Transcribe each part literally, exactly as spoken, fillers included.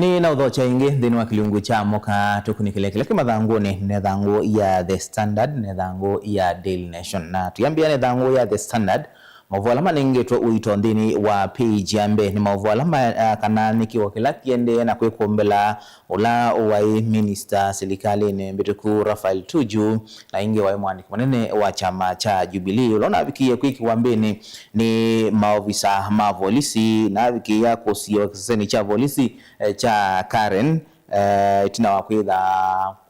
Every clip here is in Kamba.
Nĩ na ũthokya ĩngĩ nthĩnĩ wa kĩlungu kya mũka tũkunĩkĩle kĩla kĩ mathangũnĩ, nĩ thangũ ya The Standard, nĩ thangũ ya Daily Nation. Na tũyambĩa nĩ thangũ ya The Standard, maũvoo ala manengetwe ũito nthĩnĩ wa page ya mbee nĩ maũvoo ala ma, ah, kana nĩ kĩko kĩla kĩendee na kwĩkũmbĩla ũla waĩ minista silikalĩnĩ mbĩtũku Raphael Tuju, na ĩngĩ waĩ mũandĩki mũnene wa kyama kya Jubilee, ũla ũnavikĩie kwĩkĩwa mbĩnĩ nĩ maovisa ma volisi, na avikĩĩa kũsiĩwa kĩsesenĩ kya volisi, eh, kya Karen, eh, ĩtina wa kwĩtha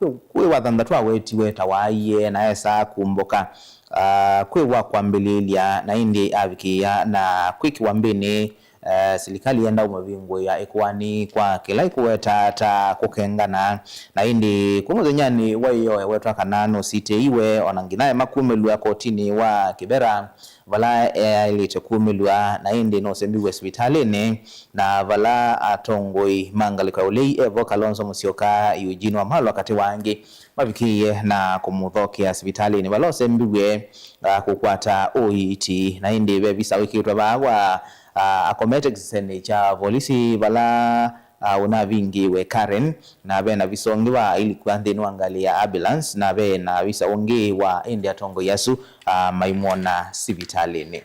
kwĩ, kwĩ wathanthatũ awetiwe ta waaie na esa kumbũka, ah, kwĩ wa kwambĩlĩĩlya, na ĩndĩ avikĩĩa na kwĩkĩwa mbĩnĩ, eh, silikalĩ yenda ũmũvingũĩa ĩkoani kwa kĩla ĩkũweta ta kũkengana. Na ĩndĩ kwĩ mũthenyanĩ wa ĩyoo ewetwa kana nũsitĩiwe, ona nginya ema kumĩlw'a kotinĩ wa Kibera, vala eaĩlĩte kumĩlw'a, na ĩndĩ nũsembiw'e sivitalĩnĩ, na vala atongoi ma ngalĩko ya ũlei evo Kalonzo Musyoka, Eugene Wamalwa katĩ wa angĩ mavikĩie na kũmũthokea sivitalĩnĩ vala ũsembiw'e, ah, kũkwata ũiiti. Na ĩndĩ ve visa wĩkĩtwe vaa wa, ah, akomete kĩsesenĩ kya volisi vala, ah, ũnavingĩĩwe Karen, na ve na visa ũngĩ wa ilikw'a nthĩnĩ wa ngalĩ ya ambulance, na ve na visa ũngĩ wa ĩndĩ atongoi asu, ah, maimwona sivitalĩnĩ.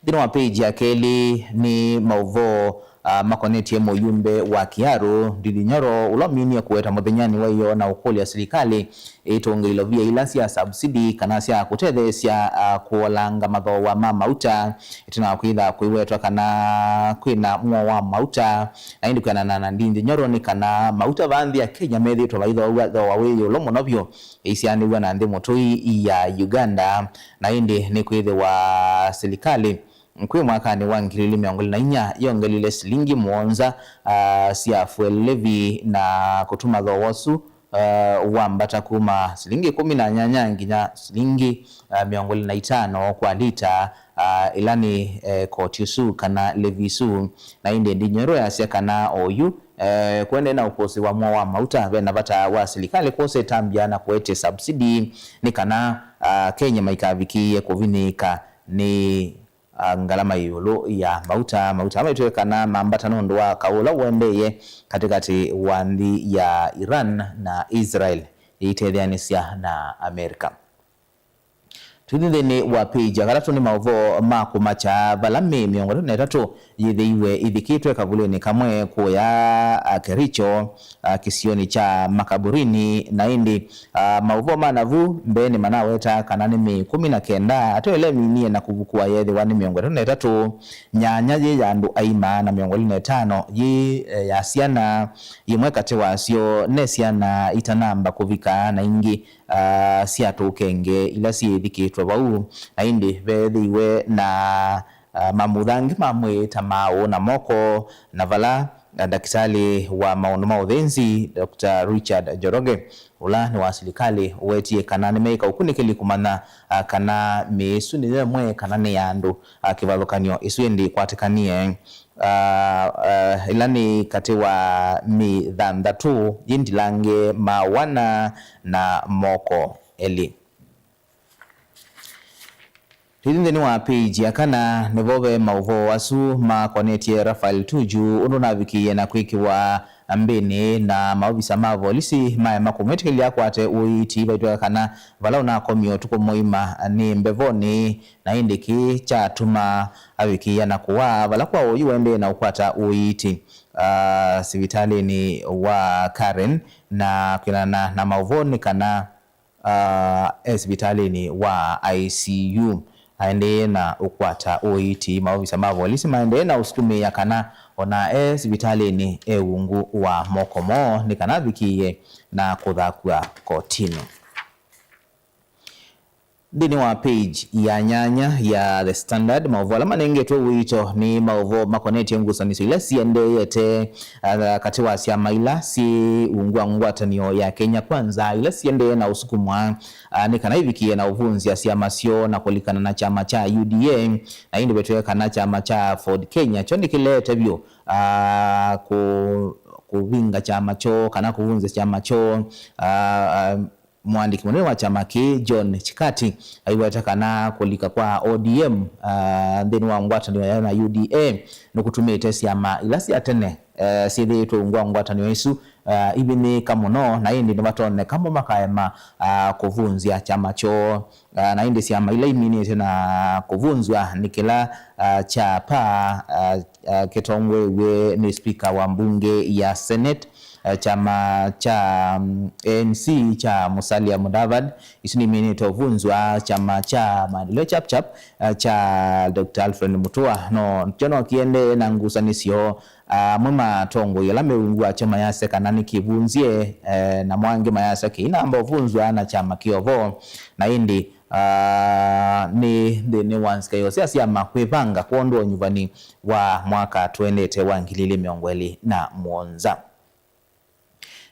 Nthĩnĩ wa page ya kelĩ nĩ maũvoo, ah, makonetye mũyumbe wa Kiharu, Ndindi Nyoro, ũla ũminie kũweta mũthenyanĩ wa ĩyoo na ũkũlya silikalĩ ĩtũnge ilovia ila sya subsidy kana sya kũtetheesya, ah, kũolanga mathooa ma mauta, ĩtina wa kwĩtha kwĩwetwa kana kwĩna mũo wa mauta. Na ĩndĩ kwĩanana na Ndindi Nyoro nĩ kana mauta vaa nthĩ ya Kenya methĩĩtwe maithooa thooa wĩ ĩũlũ mũno vyũ ĩisianĩw'a na nthĩ mũtũi ya Uganda. Na ĩndĩ nĩkwĩthĩwa silikalĩ kwĩ mwakanĩ wa ngili ili mĩongo ĩlĩ na inya yongelile silingi mũonza, ah, sya fuel levy na kũtuma thooa ũsu, ah, wambata kuma silingi ĩkũmi na nyanya nginya silingi, ah, mĩongo ĩlĩ na itano kwa lita, ah, ĩla nĩ, eh, koti ũsu kana levy ĩsu. Na ĩndĩ Ndindi Nyoro yasya kana oyu, eh, kũendee na ũkũsĩ wa mũo wa mauta, ve na vata wa silikalĩ kwosa ĩtambya na kũete subsidy nĩ kana, ah, Kenya maikavikĩĩe kũvinĩĩka nĩ, ah, ngalama ĩũlũ ya mauta. Mauta maitw'e kana mambata nũndũ wa kaũ ũla ũendeeye katĩkatĩ wa nthĩ ya Iran na Israel ĩitetheanĩsya na America. Tũithi nthĩnĩ wa page ya katatũ nĩ maũvoo ma kũmakya vala mĩĩ mĩongo ĩtatũ na ĩtatũ yĩthĩiwe ĩthikĩtwe kavulĩnĩ kamwe kũya, ah, Kericho, ah, kĩsionĩ kya Makaburini. Na ĩndĩ, ah, maũvoo ma navu mbeenĩ manaweta kana nĩ mĩĩ ĩkũmi na kenda ate ĩla ĩminie na kũvukũa yeethĩwa nĩ mĩongo ĩtatũ na ĩtatũ, nyanya yĩ ya andũ aima na mĩongo ĩlĩ na ĩtano yĩ, eh, ya syana, imwe katĩ wasyo ne syana itanamba kũvika na ingĩ, ah, sya tũkenge ila syĩthikĩtwe vau, na ĩndĩ veethĩiwe na, ah, mamutha angĩ ma mwĩĩ ta maaũ na moko, na vala, ah, ndakĩtalĩ wa maũndũ ma ũthĩnzi, Doctor Richard Njoroge, ũla nĩ wa silikalĩ, ũwetie kana nĩmeĩka ũkunĩkĩli kũmanya, ah, kana mĩĩ ĩsu nĩ ya ĩmwe kana nĩ ya andũ, ah, kĩvathũkany'o ĩsu ĩndĩ ĩkwatĩkanie. Ah, ah, ĩla nĩ katĩ wa mĩĩ thanthatũ yĩ ndilange, maaũ ana na moko elĩ. Tũithi nthĩnĩ wa page ya kana, nĩvo ve maũvoo asu makonetye Raphael Tuju, ũndũ navikĩie na kwĩkĩwa mbĩnĩ na maovisa ma volisi maema kũmwĩtĩkĩlya akwate ũiiti vaitweka kana vala ũnakomie ũtukũ mũima nĩ mbevonĩ, na ĩndĩ kĩĩ kyatuma avikĩĩa na kũwaa vala kwa oyu waendee na ũkwata ũiiti, ah, sivitalĩnĩ wa Karen, na kwĩanana na maũvoo nĩ kana, ah, e sivitalĩnĩ wa I C U aendee na ũkwata ũiiti. Maovisa ma volisi maendee na ũsukumĩĩa kana ona e sivitalĩnĩ e ungu wa moko moo nĩ kana avikĩĩe na kũthakw'a kotinĩ. Nthĩnĩ wa page ya nyanya ya The Standard, maũvoo ala manengetwe ũito nĩ maũvoo makonetye ngusanĩsyo ila siendeete, ah, katĩ wa syama ila syĩ ungu wa ngwatanĩo ya Kenya Kwanza, ila siendee na ũsukumwa, ah, nĩ kana ivikĩe na ũvunzya syama syoo na kũlikana na kyama kya U D A, na ĩndĩ vetw'e kana kyama kya Ford Kenya kyo nĩkĩleete vyũ, ah, kũ-, kũvinga kyama kyoo kana kũvunzya kyama kyoo, ah, ah, Mũandĩki mũnene wa kyama kĩĩ, John Chikati, aiweta kana kũlika kwa O D M, ah, nthĩnĩ wa ngwatanĩo yayo na U D A nĩkũtumĩte syama ila sya tene, eh, syĩthĩĩtwe ungu wa ngwatanĩo isu, eh, ivinĩĩka mũno, na ĩndĩ nĩvatonyeka mo makaema, ah, kũvunzya kyama kyoo. Ah, na ĩndĩ syama ila iminĩte na kũvunzwa nĩ kĩla, ah, kya PAA, ah, ah, kĩtongoew'e nĩ spika wa mbunge ya Senate, eh, kyama kya, mm, A N C kya Musalia Mudavadi, isu niminĩte ũvunzwa kyama kya Maendeleo Chap Chap, eh, kya Doctor Alfred Mutua. No kyo no kĩendee na ngusanĩsyo, ah, amwe ma atongoi ala me ungu wakyo mayasya kana nĩkĩvunzye, eh, namo angĩ mayasya kĩinamba ũvunzwa na kyama kĩ o vo. Na ĩndĩ, ah, nĩ nthĩnĩ wa nzika ĩyo sya syama kwĩvanga kwondũ wa ũnyuvani wa mwaka tũendete wa ngili ilĩ mĩongo ĩlĩ na mũonza.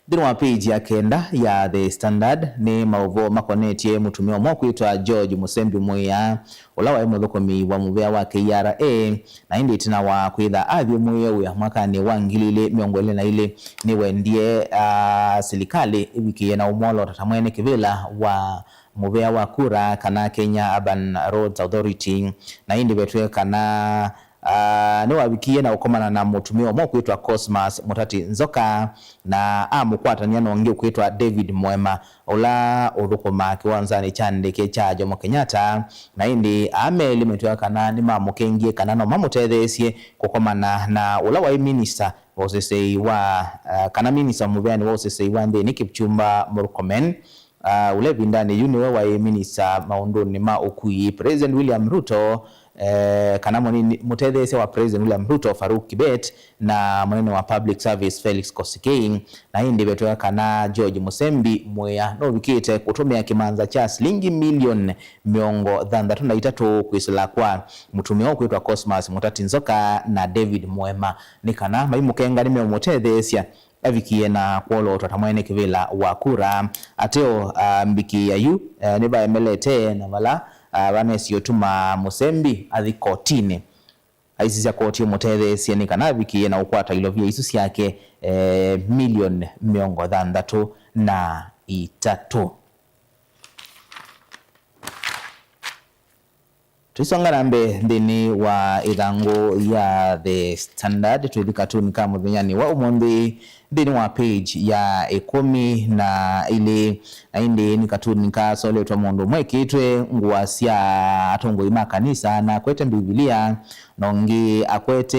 Nthĩnĩ wa page ya kenda ya The Standard nĩ maũvoo makonetye mũtumĩa ũmwe ũkwĩtwa George Musembi Mwĩa, ũla waĩ mũthũkũmi wa mũvĩa wa K R A, na ĩndĩ ĩtina wa kwĩtha athyũmũie wĩa mwakanĩ wa ngili ilĩ mĩongo ĩlĩ na ilĩ, nĩwendie, ah, silikalĩ ĩvikĩĩe na ũmwolota ta mwene kĩvĩla wa mũvĩa wa kura kana Kenya Urban Roads Authority. Na ĩndĩ vetw'e kana, ah, nĩwavikie na ũkomana na mũtumĩa ũmwe ũkwĩtwa Cosmas Mũtati Nzoka, na amũkwatany'a na ũngĩ ũkwĩtwa David Mwema, ũla ũthũkũmaa kĩwanzanĩ kya ndeke kya Jomo Kenyatta. Na ĩndĩ aa melĩ metw'ĩka kana nĩmamũkengie kana no mamũtetheesye kũkomana na ũla waĩ minista wa ũsesei wa, ah, kana minista mũvĩanĩ wa ũsesei wa nthĩnĩ Kipchumba Murkomen. Ah, ũla ĩvindanĩ yu nĩwe waĩ minista maũndũnĩ ma ũkui, President William Ruto, eh, kana mũnini, mũtetheesya wa President William Ruto, Farouk Kibet, na mũnene wa Public Service, Felix Koskei. Na ĩndĩ vetw'ĩka kana George Musembi Mwĩa nũvikĩte kũtũmĩa kĩmanza kya silingi milioni mĩongo thanthatũ na itatũ kwĩsĩla kwa mũtumĩa ũkwĩtwa Cosmas Mũtati Nzoka na David Mwema nĩ kana maimũkenga nĩmeũmũtetheesya avikie na kwolotwa ta mwene kĩvĩla wa kura. Ateo, ah, mbikĩĩa yu, eh, nĩvaemelete na vala, ah, vanesie ũtuma Mũsembi athi kotinĩ aisisya koti ũmũtetheesye nĩ kana avikie na ũkwata ilovia isu syake, eh, milioni mĩongo thanthatũ na itatũ. Tũisonga na mbee nthĩnĩ wa ĩthangũ ya The Standard, tũthi katuni ka mũthenyanĩ wa ũmũnthĩ nthĩnĩ wa page ya ĩkũmi na ilĩ. Na ĩndĩ nĩ katuni kasoletwe mũndũ ũmwe ekĩtwe ngũa sya atongoi ma kanisa na akwete Mbivilia, na ũngĩ akwete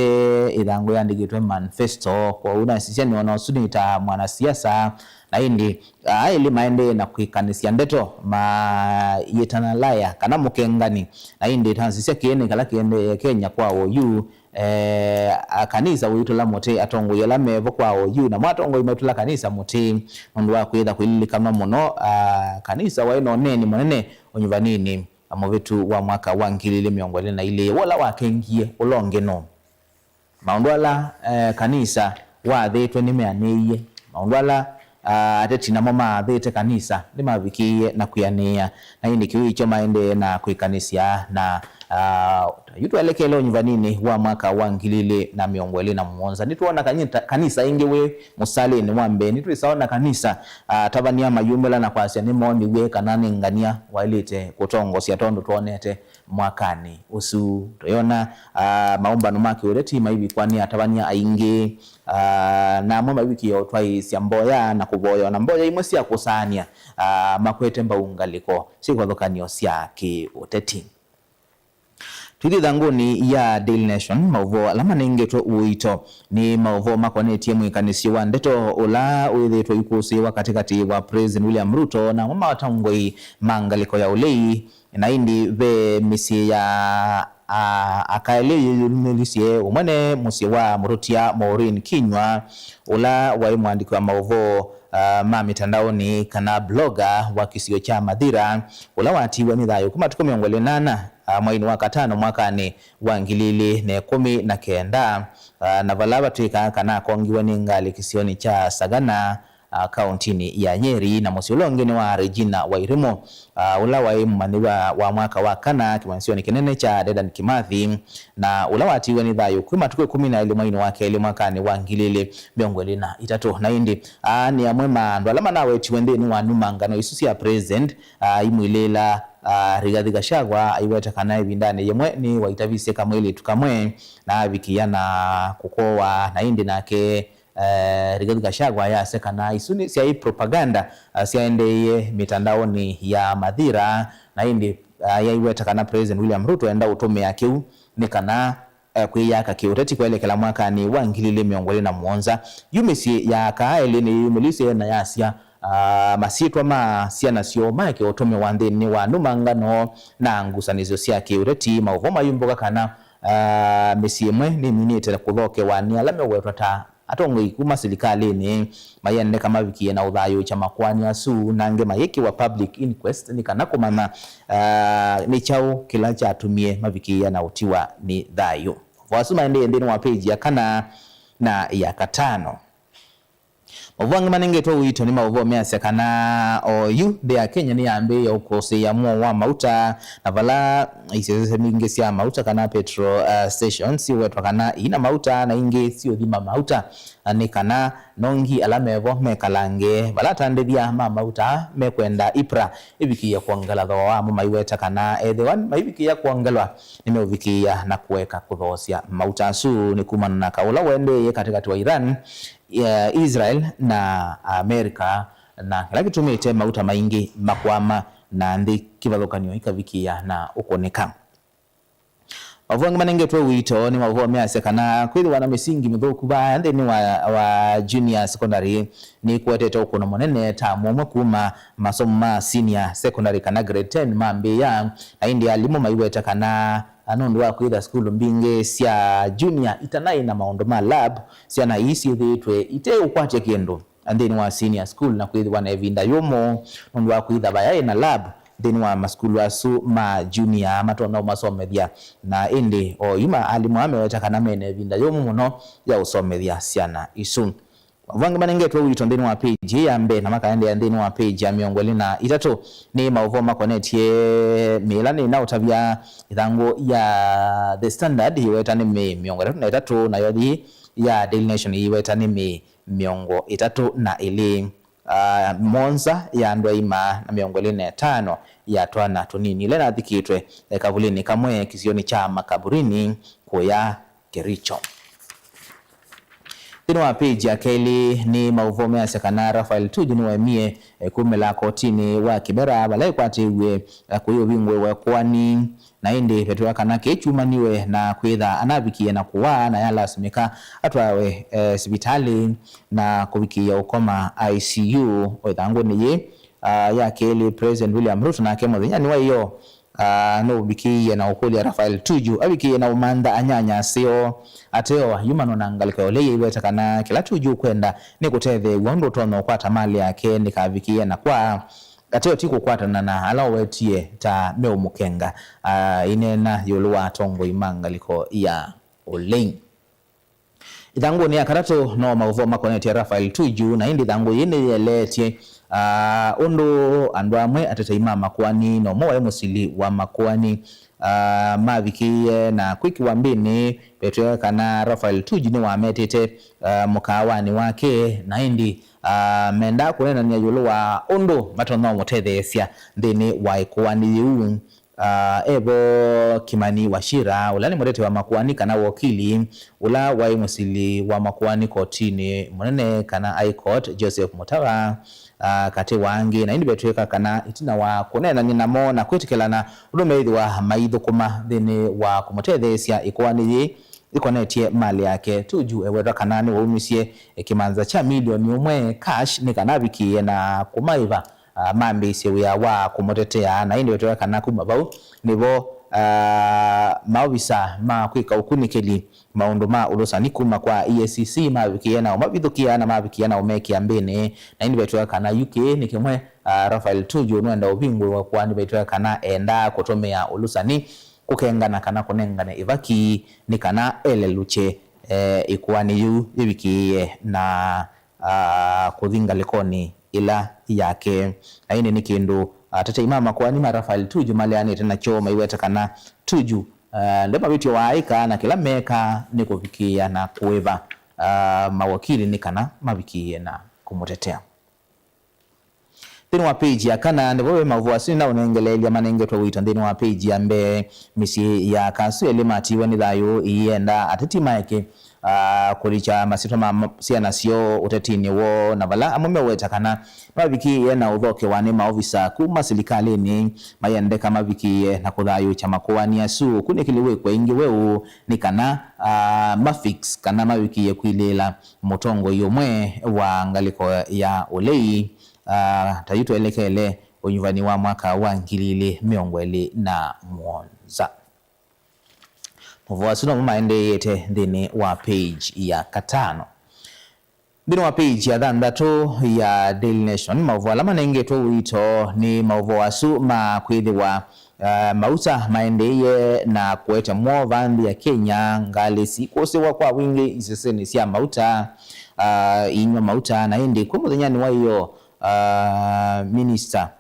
ĩthangũ yandĩkĩtwe manifesto. Kwoou nasisya nĩona ũsu nĩ ta mwanasiasa, na ĩndĩ aa elĩ maendee na kwĩkanĩsya ndeto mayĩtana laya kana mũkengani. Na ĩndĩ twasisya kĩene kĩla kĩendee Kenya kwa oyu, eh, a kanisa ũitũla mũtĩ, atongoi ala mevo kwa oyu, namo atongoi maitũla kanisa mũtĩ nũndũ wa kwĩtha kwĩlilikanwa mũno, ah, kanisa waĩ na ũneeni mũnene ũnyuvaninĩ mũvĩtu wa mwaka wa ngili ilĩ mĩongo ĩlĩ na ilĩ, wola wakengie ũla ũngĩ nũũ? Maũndũ ala, eh, kanisa wathĩtwe nĩmeanĩie. Maũndũ ala, ah, ateti namo maathĩte kanisa nĩmavikĩie na kwĩanĩĩa. Na ĩndĩ kĩu ikyo maendee na kwĩkanĩsya na, ah, yu twelekele ũnyuvaninĩ wa mwaka wa ngili ilĩ na mĩongo ĩlĩ na mũonza. Nĩtwona kanyita-, kanisa ĩngĩ wĩ mũsalĩnĩ wa mbee. Nĩtwĩsaona kanisa, ah, atavany'a mayumĩla na kwasya nĩmoniw'e kana nĩ ngania waĩlĩte kũtongosya tondũ twonete mwakanĩ ũsu. Tũyona, ah, maũmbano ma kĩũteti maivikwa nĩ atavany'a aingĩ, ah, na amwe maivikĩĩa ũtwaĩĩsya mboya na kũvoya, na mboya imwe sya kũsaanĩa, ah, makwete mbau ngalĩko sya ivathũkany'o sya kĩũteti. Tũithi ĩthangũnĩ ya Daily Nation, maũvoo ala manengetwe ũito nĩ maũvoo makonetye mwĩkanĩsyo wa ndeto ũla wĩthĩĩtwe ũikũsĩĩwa katĩkatĩ wa President William Ruto na amwe ma atongoi ma ngalĩko ya ũlei, na ĩndĩ ve mĩsyĩ ya, a, aka elĩ yĩyumĩlisye. Ũmwe nĩ mũsyĩ wa mũtũtia Maureen Kinyua, ũla waĩ mũandĩki wa maũvoo, a, ma mĩtandaonĩ kana blogger wa kĩsio kya Mathira, ũla watiiwe nĩ thayũ kuma matukũ mĩongo ĩlĩ na ana, a, mweinĩ wa katano mwakanĩ wa ngili ilĩ na ĩkũmi na kenda, a, na vala vatw'ĩkaa kana akongiwe nĩ ngalĩ kĩsionĩ kya Sagana, a, kauntinĩ ya Nyeri, na mũsyĩ ũla ũngĩ nĩ wa Regina Wairimu, a, ũla waĩ mũmanyĩw'a wa mwaka wa kana kĩmanyĩsyonĩ kĩnene kya Dedan Kimathi, na ũla watiiwe nĩ thayũ kwĩ matukũ ĩkũmi na elĩ mweinĩ wa kelĩ mwakanĩ wa ngili ilĩ mĩongo ĩlĩ na itatũ. Na ĩndĩ, aa nĩ amwe ma andũ ala manawetiwe nthĩnĩ wa numangano isu sya president, a, imwilĩĩla, ah, Rigathi Gachagua aiweta kana ĩvindanĩ yĩmwe nĩwaitavisye kamwĩlĩtu kamwe na avikĩa na kũkowa, na ĩndĩ nake, eh, Rigathi Gachagua ayasya kana isu nĩ syaĩ propaganda, ah, syaendeeie mĩtandaonĩ ya Mathira, na ĩndĩ, ah, yaiweta kana President William Ruto enda ũtũmĩa kĩu nĩ kana eh, kwĩyaka kĩũteti kwelekela mwakanĩ wa ngili ilĩ mĩongo ĩlĩ na mũonza. Yu mĩsyĩ ya aka elĩ nĩyĩyumĩlisye na yasya, ah, masyĩtwa ma syana syoo maeke ũtũmĩwa nthĩnĩ wa nũmangano na ngusanĩsyo sya kĩũteti. Maũvoo mayumbũka kana, ah, mĩsyĩ ĩmwe nĩminĩte kũthokewa nĩ ala mewetwa ta atongoi kuma silikalĩnĩ mayendeka mavikĩe na ũthayũũkya makoani asu, na angĩ mayĩkĩwa public inquest nĩ kana kũmanya, ah, nĩ kyaũ kĩla kyatumie mavikĩĩa na ũtiwa nĩ thayũ. Maũvoo asu maendee nthĩnĩ wa page ya kana na ya katano. Maũvoo angĩ manengetwe ũito nĩ maũvoo measya kana oyu nthĩ ya Kenya nĩyambĩĩe ũkũsĩĩa mũo wa mauta, na vala isese mbingĩ sya mauta kana petrol, uh, stations siwetwa kana ina mauta na ingĩ siũthima mauta, na nĩ kana nongi ala mevo mekalange vala atandĩthya ma mauta mekwenda IPRA ĩvikĩĩe kwongela thooa wamo, maiweta kana ethĩwa maivikĩĩa kwongelwa nĩmeũvikĩĩa na kũeka kũthoosya mauta asu. Nĩ kumana na kaũ ũla ũendeeie katĩkatĩ wa Iran, eh, Israel na America, na kĩla kĩtumĩte mauta maingĩ makwama na nthĩ kĩvathũkany'o ikavikĩĩa na ũkũnĩka. Maũvoo angĩ manengetwe ũito nĩ maũvoo measya kana kwĩthĩwa na mĩsingi mĩthũku vaa nthĩnĩ wa, wa junior secondary nĩkũetete ũkũno mũnene ta mũmwe kuma masomo ma senior secondary kana grade ten mambĩĩa, na ĩndĩ alimũ maiweta kana, a, nũndũ wa kwĩtha sukulu mbingĩ sya junior itanaĩ na maũndũ ma lab, syana ii syĩthĩĩtwe iteũkwatya kĩndũ nthĩnĩ wa senior school na kwĩthĩwa na ĩvinda yũmũ nũndũ wa kwĩtha vayaĩ na lab nthĩnĩ wa masukulu asu ma junior matonya ũmasomethya, na ĩndĩ oyu ma alimũ aa meweta kana mena ĩvinda yũmũ mũno ya ũsomethya syana isu. Maũvoo angĩ manengetwe ũito nthĩnĩ wa page ĩĩ ya mbee na makaendeea nthĩnĩ wa page ya mĩongo ĩlĩ na itatũ nĩ maũvoo makonetye mĩĩ ĩla nĩna ũtavya. Ĩthangũ ya The Standard yĩweta nĩ mĩĩ mĩongo ĩtatũ na ĩtatũ, nayo yĩĩ ya Daily Nation yĩweta nĩ mĩĩ mĩongo ĩtatũ na ĩlĩ. Ah, mũonza ya andũ aima na mĩongo ĩlĩ na ĩtano ya twana tũnini ila inathikĩtwe, eh, kavulinĩ kamwe kĩsionĩ kya Makaburini kũya Kericho. Nthĩnĩ wa page ya kelĩ nĩ maũvoo measya kana Raphael Tuju nĩwaemie, eh, kumĩla kotinĩ wa Kibera vala ĩkwatĩw'e, eh, kũi ũvingũĩwe koani. Na ĩndĩ vetwĩa kana kĩĩ kyumaniwe na kwĩtha anavikie na kũwaa na yalasimĩka atwawe, eh, sivitalĩ na kũvikĩĩa ũkoma I C U. O ĩthangũnĩ yĩĩ, ah, ya kelĩ, President William Ruto nake mũthenyanĩ wa ĩyoo, ah, nũvikĩie na ũkũlya Raphael Tuju avikĩie na ũmantha anyanya aseo. Ateo, yumano na ngalĩko ya ũlei yaiweta kana kĩla Tuju ũkwenda nĩ kũtetheew'a ũndũ ũtonya ũkwata malĩ yake ndĩkavikĩĩe na kwa Ateo ti kũkwatana na ala ũwetie ta meũmũkenga, ah, aineena ĩũlũ wa atongoi ma ngalĩko ya ũlei. Ĩthangũnĩ ya katatũ no maũvoo makonetye Raphael Tuju, na ĩndĩ ĩthangũ yĩĩ nĩyĩeleetye, ah, ũndũ andũ amwe atetei ma makoani na ũmwe waĩ mũsili wa makoani, ah, mavikĩie na kwĩkĩwa mbĩnĩ. Vetw'e kana Raphael Tuju nĩwametĩte, ah, mũkaawanĩ wake, na ĩndĩ, ah, mendaa kũneenany'a ĩũlũ wa ũndũ matonya ũmũtetheesya nthĩnĩ wa ĩkoani yĩu. Ah, evo Kimani Wachira, ũla nĩ mũteti wa makoani kana wokili, ũla waĩ mũsili wa makoani kotinĩ mũnene kana High Court, Joseph Mutawa, ah, katĩ wa angĩ, na ĩndĩ vetw'ĩka kana ĩtina wa kũneenany'a namo na kwĩtĩkĩlana ũndũ meĩthĩwa maithũkũma nthĩnĩ wa kũmũtetheesya ĩkoani yĩĩ ĩkonetye malĩ yake, Tuju ewetwa kana nĩwaumisye kĩmanza kya milioni ũmwe cash nĩ kana avikĩĩe na kũmaĩva, ah, mambĩĩsye wĩa wa kũmũtetea, na ĩndĩ vetw'ĩka kana kuma vau nĩvo, ah, maovisa ma kwĩka ũkunĩkĩli maũndũ ma ũlũsani kuma kwa E A C C mavikĩie na ũmavithũkĩa na mavikĩa na ũmekĩa mbĩnĩ, na ĩndĩ vetw'ĩka kana yu kĩĩ nĩ kĩmwe, ah, Raphael Tuju nũenda ũvingũĩwe koani vetw'ĩka kana endaa kũtũmĩa ũlũsani kũkengana kana kũnengane ĩvaki nĩ kana elelũkye, eh, ĩkoani yĩu yĩvikĩĩe na, ah, kũthi ngalĩkonĩ ĩla yake. Na ĩndĩ nĩ kĩndũ atetei ma makoani ma Raphael Tuju maleanĩte nakyo, maiweta kana Tuju, ah, nde mavĩtyo waaĩka na kĩla meeka nĩ kũvikĩĩa na kũĩva, ah, mawakili nĩ kana mavikĩĩe na kũmũtetea. Nthĩnĩ wa page ya kana, nĩvo ve maũvoo asu nĩnaũnengeleelya manengetwe ũito nthĩnĩ wa page ya mbee. Mĩsyĩ ya aka asu elĩ matiiwe nĩ thayũ ĩyĩenda ateti maeke, ah, kũlikya masyĩtwa ma ma- syana syoo ũtetinĩ woo, na vala amwe meũweta kana mavikĩĩe na ũthokewa nĩ maovisa kuma silikalĩnĩ mayendeka mavikĩĩe na kũthayũũkya makũani asu. Ũkunĩkĩli wĩkw'a ĩngĩ weũ nĩ kana, ah, mafix kana mavikĩĩe kwilĩĩla mũtongoi ũmwe wa ngalĩko ya ũlei, ah, ta yu twelekele ũnyuvani wa mwaka wa ngili ilĩ mĩongo ĩlĩ na mũonza. Maũvoo asu nomo maendeeĩte nthĩnĩ wa page ya katano. Nthĩnĩ wa page ya thanthatũ ya Daily Nation, maũvoo ala manengetwe ũito nĩ maũvoo asu ma kwĩthĩwa, ah, mauta maendeeie na kũete mwova nthĩ ya Kenya, ngalĩ sikũsĩwa kwa wingĩ isesenĩ sya mauta, ah, inywa mauta, na ĩndĩ kwĩ mũthenyanĩ wa ĩyoo, ah, minista,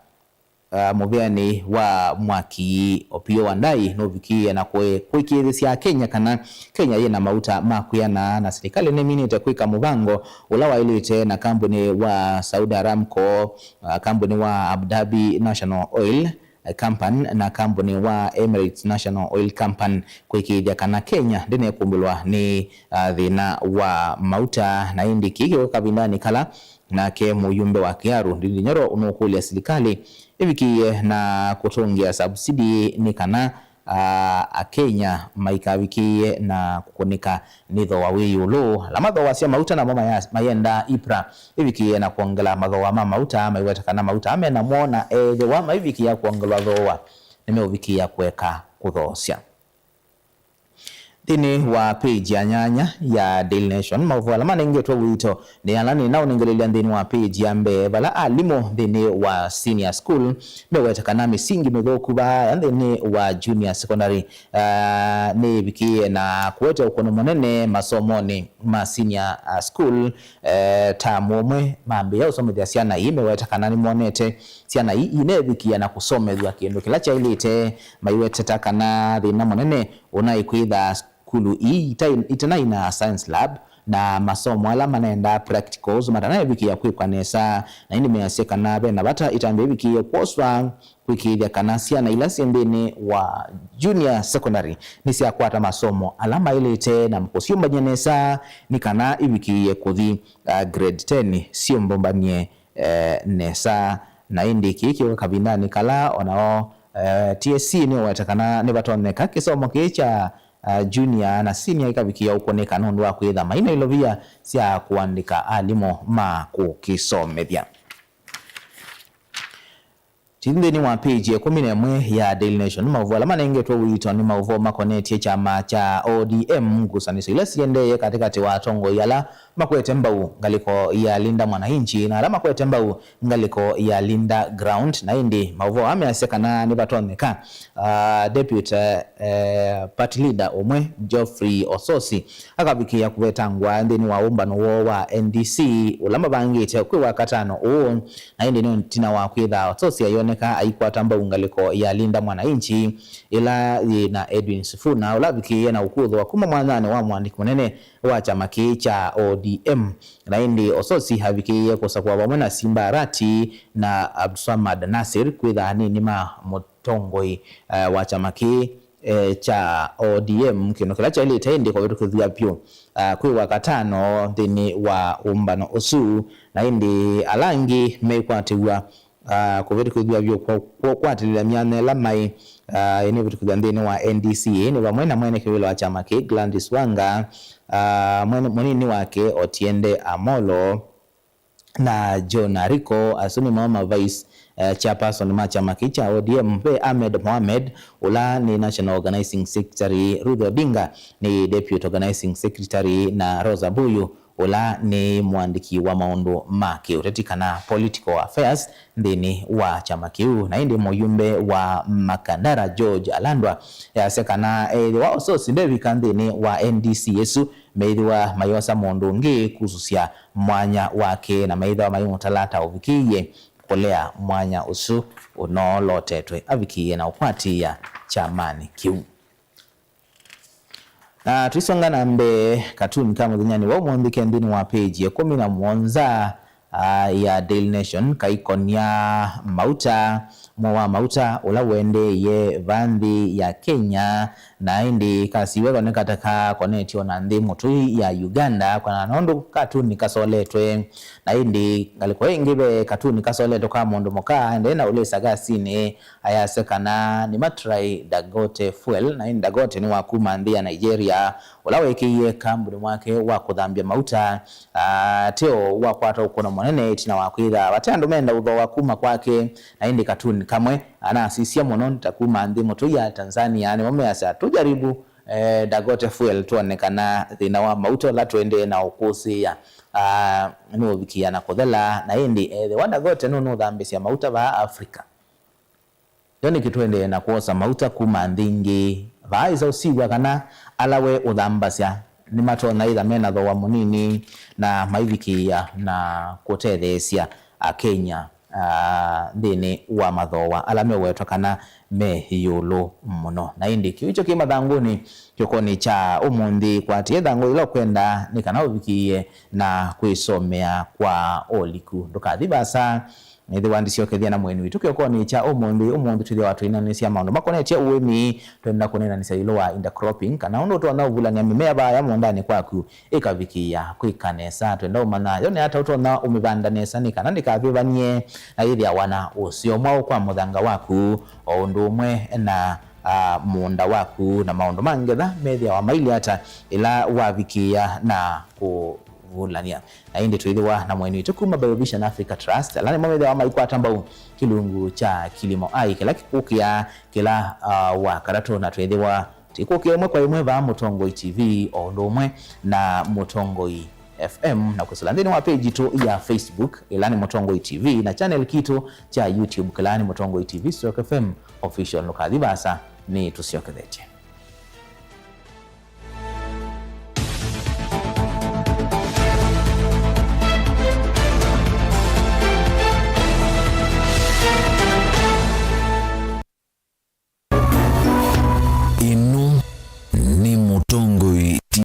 ah, mũvĩanĩ wa mwaki Opiyo Wandayi nũvikĩĩe na kũĩ- kũĩkĩĩthĩsya Akenya kana Kenya yĩ na mauta ma kwĩana, na silikalĩ nĩminĩte kwĩka mũvango ũla waĩlĩte na kambuni wa Saudi Aramco, ah, kambuni wa Abu Dhabi National Oil, eh, Company na kambuni wa Emirates National Oil Company kũĩkĩĩthya kana Kenya ndĩnekũmbĩlwa nĩ, ah, thĩna wa mauta. Na ĩndĩ kĩĩ kĩũka kavindanĩ kala nake mũyumbe wa Kiaru Ndindi Nyoro nũkũlya silikalĩ ĩvikĩĩe na kũtũngĩa subsidy nĩ kana, ah, Akenya maikavikĩĩe na kũkũnĩka nĩ thooa wĩ ĩũlũ. Ala mathooasya mauta namo maya- mayendaa IPRA ĩvikĩĩe na kwongela mathooa ma mauta, maiweta kana mauta aa me namo na ethĩwa maivikĩĩa kwongelwa thooa, nĩmeũvikĩĩa kũeka kũthoosya. Nthĩnĩ wa page ya nyanya ya Daily Nation, maũvoo ala manengetwe ũito nĩ ala nĩnaũnengelelya nthĩnĩ wa page ya mbee, vala alimũ nthĩnĩ wa senior school meweta kana mĩsingi mĩthũku vaa nthĩnĩ wa junior secondary, ah, nĩĩvikĩĩe na kũete ũkũno mũnene masomonĩ ma senior, ah, school. Eh, ta mũmwe mambĩĩa ũsomethya syana ii meweta kana nĩmonete syana ii ineevikĩa na kũsomethw'a kĩndũ kĩla kyaĩlĩte. Maiweteta kana thĩna mũnene ũnaĩ kwĩtha sukulu ii itaĩ- itanaĩ na science lab, na masomo ala manaendaa practicals matanaevikĩa kwĩkwa nesa, na ĩndĩ measya kana ve na vata ĩtambya ĩvikĩĩe kwoswa kwĩkĩĩthya kana syana ila syĩ nthĩnĩ wa junior secondary nĩsyakwata masomo ala maĩlĩte na kũsyũmbany'a nesa nĩ kana ivikĩĩe kũthi, uh, grade ten syũmbũmbany'e, eh, nesa. Na ĩndĩ kĩĩ kĩũka kavindanĩ kala onao, eh, T S C nĩũweta kana nĩvatonyeka kĩsomo kĩĩ kya, uh, junior na senior ikavikĩa ũkũnĩka nũndũ wa kwĩtha maina ilovia sya kũandĩka alimũ ma kũkĩsomethya. Ti nthĩnĩ wa page ya ĩkũmi na ĩmwe ya Daily Nation, maũvoo ala manengetwe ũito nĩ maũvoo makonetye kyama kya O D M, ngusanĩsyo ila siendeeye katĩkatĩ wa atongoi ala makwete mbau ngalĩko ya Linda Mwananchi na ala makwete mbau ngalĩko ya Linda Ground, na ĩndĩ maũvoo aa measya kana nĩvatonyeka, ah, Deputy, eh, Party Leader ũmwe Geoffrey Ososi akavikĩĩa kũvetangwa nthĩnĩ wa ũmbano woo wa N D C ũla mavangĩte kwĩ Wakatano ũũ, na ĩndĩ nĩ ĩtina wa kwĩtha Ososi ayoneka aikwata mbau ngalĩko ya Linda Mwananchi ĩla yĩ na Edwin Sifuna ũla avikĩĩe na ũkũthwa kuma mwanyanĩ wa mũandĩki mũnene wa kyama kĩĩ kya O D M. Na ĩndĩ Ososi avikĩĩe kũsakũa vamwe na Simba Arati na Abdulswamad Nasir kwĩtha anini ma mũtongoi, eh, wa kyama kĩĩ, eh, kya O D M, kĩndũ kĩla kyaĩlĩte ĩndĩ kũvĩtũkĩthw'a vyũ, ah, kwĩ Wakatano nthĩnĩ wa ũmbano ũsu, na ĩndĩ ala angĩ mekwatĩw'a, ah, kũvĩtũkĩthw'a vyũ kwa- kwa- kwatĩlĩla myanya ĩla maĩ, ah, ĩnĩvĩtũkĩthw'a nthĩnĩ wa N D C nĩ vamwe na mwene kĩvĩla wa kyama kĩĩ Gladys Wanga, ah, mwene- mũnini wake Otiende Amolo, na John Ariko. Asu nĩmo ma vice, eh, chairperson ma kyama kĩĩ kya O D M. Ve Ahmed Mohamed, ũla nĩ National Organizing Secretary, Ruth Odinga nĩ Deputy Organizing Secretary, na Rose Abuyu, ũla nĩ mũandĩki wa maũndũ ma kĩũteti kana political affairs nthĩnĩ wa kyama kĩu. Na ĩndĩ mũyumbe wa Makandara George Alandwa easya kana ethĩwa Ososi ndevika nthĩnĩ wa N D C ĩsu, meĩthĩwa mayosa mũndũ ũngĩ kusũsya mwanya wake, na meĩthĩwa maimũtala ta ũvikĩĩe kũlea mwanya ũsu ũnoolotetwe avikĩĩe na ũkwatĩĩa kyamanĩ kĩu. Na tũisonga na mbee, katuni ka mũthenyanĩ wa ũmũnthĩ ke nthĩnĩ wa page ya ĩkũmi na mũonza, ah, ya Daily Nation kaikonia mauta, mo wa mauta ũla ũendeeie va nthĩ ya Kenya, na ĩndĩ kasiw'e koneka ta kakonetye o na nthĩ mũtũi ya Uganda, kwana nũndũ katuni kasoletwe. Na ĩndĩ ngalĩko ĩngĩ ve katuni kasoletwe ka mũndũ mũka aendee na ũlĩsa gasinĩ, ayasya kana nĩmatrai Dangote Fuel, na ĩndĩ Dangote nĩ wa kuma nthĩ ya Nigeria, ũla weekĩie kambuni mwake wa kũthambya mauta, ah, teo wakwata ũkũno mũnene ĩtina wa kwĩtha vate andũ menda ũthooa kuma kwake. Na ĩndĩ katuni kamwe anasisya mũno nĩ ta kuma nthĩ mũtũi ya Tanzania, nĩmo measya, "Tujaribu, eh, Dangote Fuel, twone kana thĩna wa mauta ũla tũendee na ũkũsĩĩa, ah, nũũvikĩĩa na kũthela." Na ĩndĩ ethĩwa Dangote nũnũthambĩsya mauta vaa Africa, yo nĩkĩ tũendee na kwosa mauta kuma nthĩ ingĩ? Vaaĩsa ũsiw'a kana ala we ũthambasya nĩmatonya ĩtha mena thooa mũnini na maivikĩĩa na kũtetheesya Akenya, ah, nthĩnĩ wa mathooa ala mewetwa kana me ĩũlũ mũno. Na ĩndĩ kĩu kyo kĩ mathangũnĩ kĩokonĩ kya ũmũnthĩ, kwatĩĩa ĩthangũ yĩla ũkwenda nĩ kana ũvikĩĩe na kwĩsomea kwa ũliku. Ndũkathi vaasa, nĩthĩwa ndisyokethya na mũeni witũ kĩokonĩ kya ũmũnthĩ. Ũmũnthĩ twĩthĩawa tũinanĩsya maũndũ makonetye ũĩmi. Twenda kũneenanĩsya ĩũlũ wa intercropping, kana ũndũ ũtonya ũvulany'a mĩmea vaaya mũũndanĩ kwaku ĩkavikĩĩa kwĩka nesa. Twenda ũmanya yo nĩ ata ũtonya ũmĩvanda nesa nĩ kana ndĩkavĩvany'e na yĩthĩawa na ũseo mwaũ kwa mũthanga waku, o ũndũ ũmwe na, ah, mũũnda waku, na maũndũ ma ngetha methĩawa mailye ata ĩla wavikĩĩa na kũvulany'a. Na ĩndĩ twĩthĩwa na mũeni witũ kuma Biovision Africa Trust, ala nĩmo methĩawa maikwata mbau kĩlungu kya kilimo ai kĩla kĩkũkĩa kĩla, ah, wa katatũ, na twĩthĩwa tũikũkĩa ĩmwe kwa ĩmwe vaa Mũtongoi T V o ũndũ ũmwe na Mũtongoi F M, na kwĩsĩla nthĩnĩ wa page yitũ ya Facebook, ĩla nĩ Mũtongoi T V, na channel kitũ kya YouTube, kĩla nĩ Mũtongoi T V stroke F M Official. Ndũkathi vaasa, nĩ tũsyokethetye.